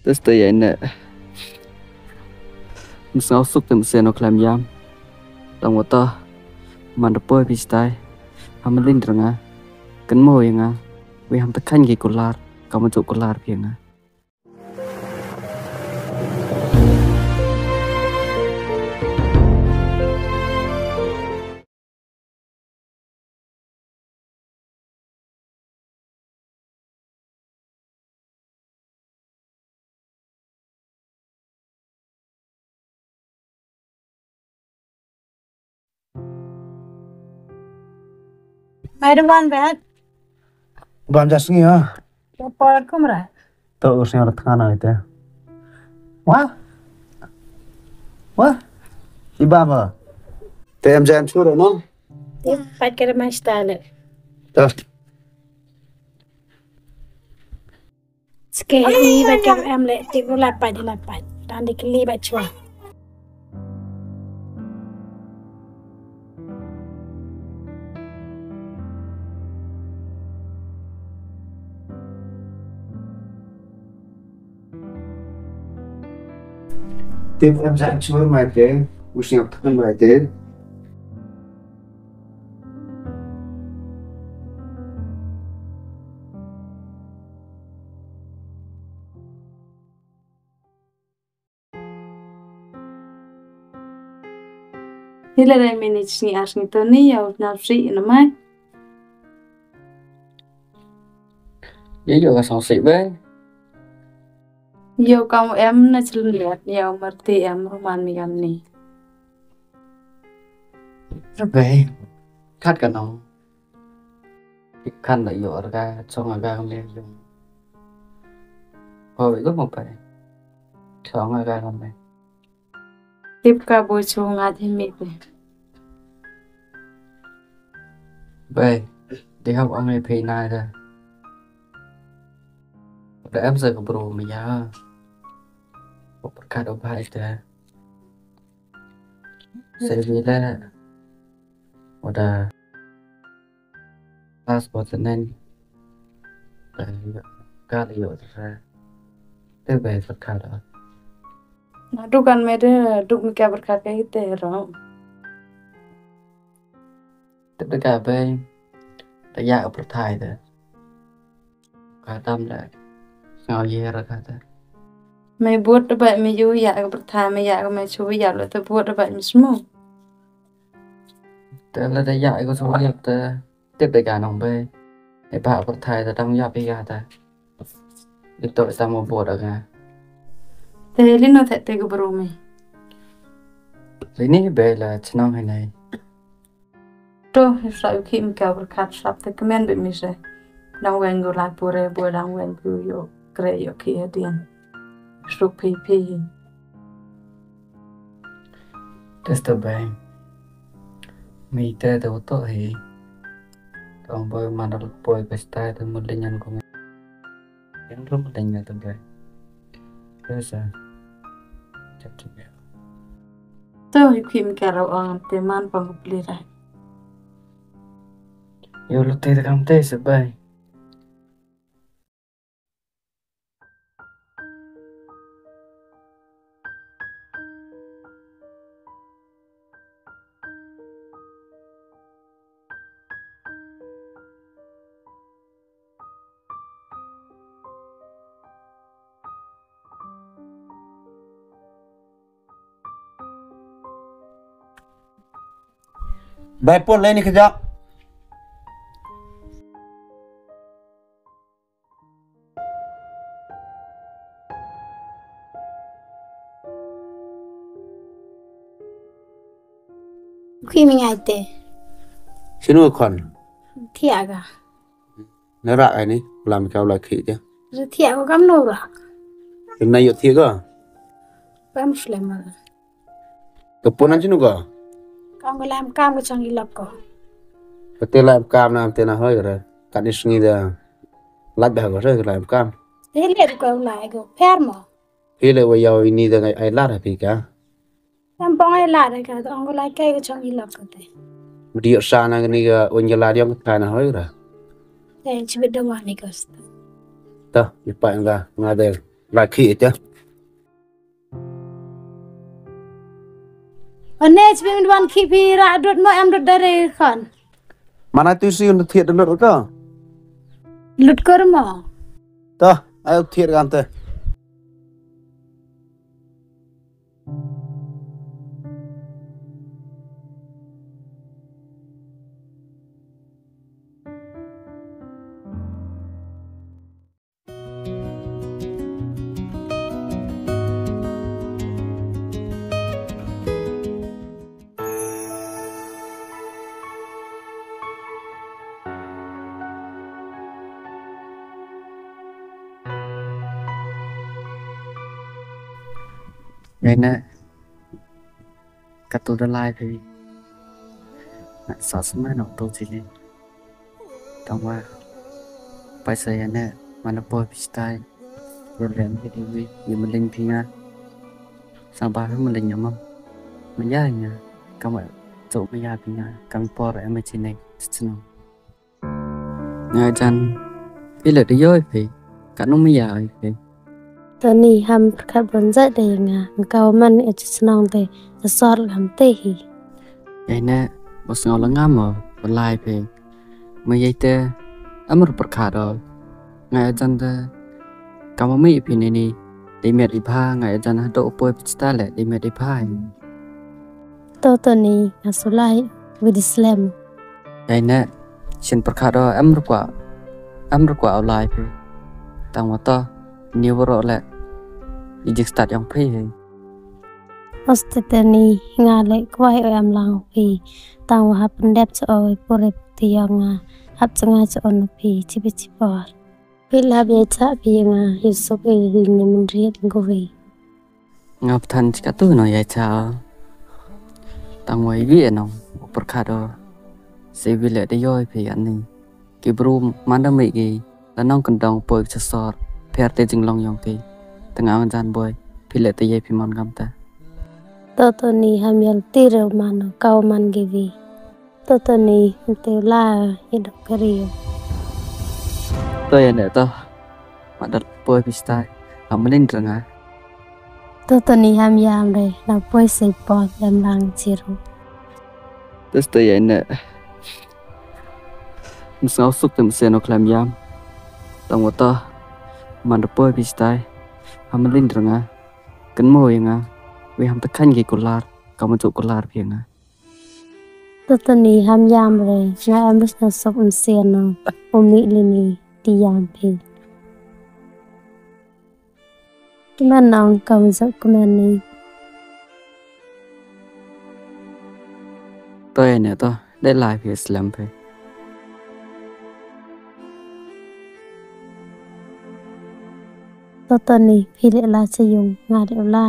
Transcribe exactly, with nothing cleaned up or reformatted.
Tæ stæ ya i ne. Ym sñiaw suk tæ ym sñiaw khlem yam. Tang wa to. Man da poi phi stai. Ham lin ra nga. Kynmoo ya nga. Wi ham tæ kheiñ ki kular. Kam jooh kular phi ya nga. Bai da wan bet. Bam ja sngi ha. Ka por kumra. To u sñiaw da thngan ai te. Wa? Wa? I bam ha. Te em jan chura no? Te pat ka da ma sta le. To. Ske i ba ker em le, ti u la pat, la pat. Dan di kli ba chwa. Tip em sa chwa mai te, u sñiaw than mai te. Hi le re minit sngi ar sngi to ni yow nap si na mai. Ye yow ka song si be. Yow kam em na chilun liat yow marti em ruman mi kam ni. Be. Khat ka nong. Khan da yoh ra ka chong aga ka me yung. Ho, i ko mo pai. Chong aga ka me. Tip ka bo chong a thi mi pe. Bai, di hap ong e phi na da. Da em sa ka bru mi ya. Ko pyrkhat o bai da. Sa bi le. Wa da. Pas ko tenen. Ka yo, ka yo sa. Te be pyrkhat da. Na dukan me de, duk mi ka pyrkhat ka ite ro. Te de ka be. Te ya ka pyrthai de. Ka tam le. Sñiaw ye ra ka te. Me bud de ba me yu ya ka pyrthai me ya ka me chu ya le te bud de ba me smu. Te le te ya ka chu ya te. Tip de ka nong be. E ba pyrthai ta dang yap i ka ta. Ito ta mo bot ka. Te li no te te ka bru mi. Li ni be la chnong hi nai. To, sa u khim ka pyrkhat sap te kmen be mi se. Dang wen gu la pure bo dang wen gu yo kre yo ki hadian. Suk phi phi. Te sta bai. Mi te te uto hi. Tong boy mandal boy pesta te mulinyan ko. Yang rum linyan te bai. Te sa. Chap chap ya. To hi khim ka ro ang te man pang pli ra. Yo lo te kam te sa bai. Bai pun le ni kejap. Khi mi ngai te. Sinu khon. Thiah ka. Na rak ai ni, lam ka u la khi te. Thiah ko kam no rak. Kim na yo thiah ko. Kam slem ma. Ka pun an sinu ko. Kam ko lam kam ko chong i lok ko. Ka te lam kam na te na hoi re. Ka ni sngi da. Lak da ko re lam kam. Te le ko la ko per mo. Phi le wa yaw ini da ngai ai lar ha phi ka. Tam pong ai lar ka, ong ko lai kai ka chong i lok ka te. Mudi sa na ni ka un ka lar yong ka na hoi ra. Te chibit da ma ni ka sta. Ta, i pa nga, nga de. Lai khih te. One chbi min wan khih phi ra dut mo em dut dare khon. Mana tu si un thied lut ko. Lut kor mo. To, ai thied kan te. Ene, katu da lai phi. Nga sa sma nok to chini. Tangwa paisa ya ne, mana poi phi stai. Yo lem phi diwi, yo maling phi nga. Sa ba maling ya mam. Maya nga, kama chok maya phi nga, kami por em chini, chino. Nga jan, phi le de yoi phi, ka nu maya oi phi. Toni ham pyrkhat bon jait de nga, nga kawa man e chi chnong de, cha sor lam te hi. Ei ne, bos ngau la ngam o, wa lai phi. Ma yei te, amar pyrkhat o. Nga jan de, kama mi phi ne ni, de miat i bha, nga jan ha do poi phi chita le, de miat i bha. To Toni, nga sulai, wi di slem. Ei ne, sien pyrkhat o, em rukwa, em rukwa o lai phi. Tangwa to, ni waro le, i jik start yong phi hi. Oste Toni, nga le kwai o em lang phi. Tangwa hap ndep cha o, pure ti yong nga, hap cha nga cha o na phi, chibi chipor. Phi lap yei cha phi nga, yusuk e hi ni mynriet ngui. Nga pthan chikatu no yei cha. Tangwa iwi e nong, u pyrkhat o. Se wi le de yoi phi ani. Ki bru manda mi ki, la nong kendong poi cha sor, pher te jinglong yong ki. Tanga ang jan boi, phi le te yei phi mon gam ta. To Toni ham yal ti reu mano, kau man ki wi. To Toni, nte u la, ye dok kari. To ya ne to. Ma dal poi phi stai. Ham malin ranga. To Toni ham yam re, na poi sei poi, lem lang chiru. Tes to ya ne. Mus ngau suk te mse no klem yam. Tangwa to. Ma dal poi phi stai. Ham malin ranga. Kan mo ya nga. Wi ham ta khan ki kular. Kama juk kular phi nga. To Toni ham yam re, nga em bus na sop msian no, u mi le ni, ti yam phi. Ki man nong kam jok ku man ni. To ya ne to, de lai phi slem phi. To Toni, phi le la cha yung, nga le la.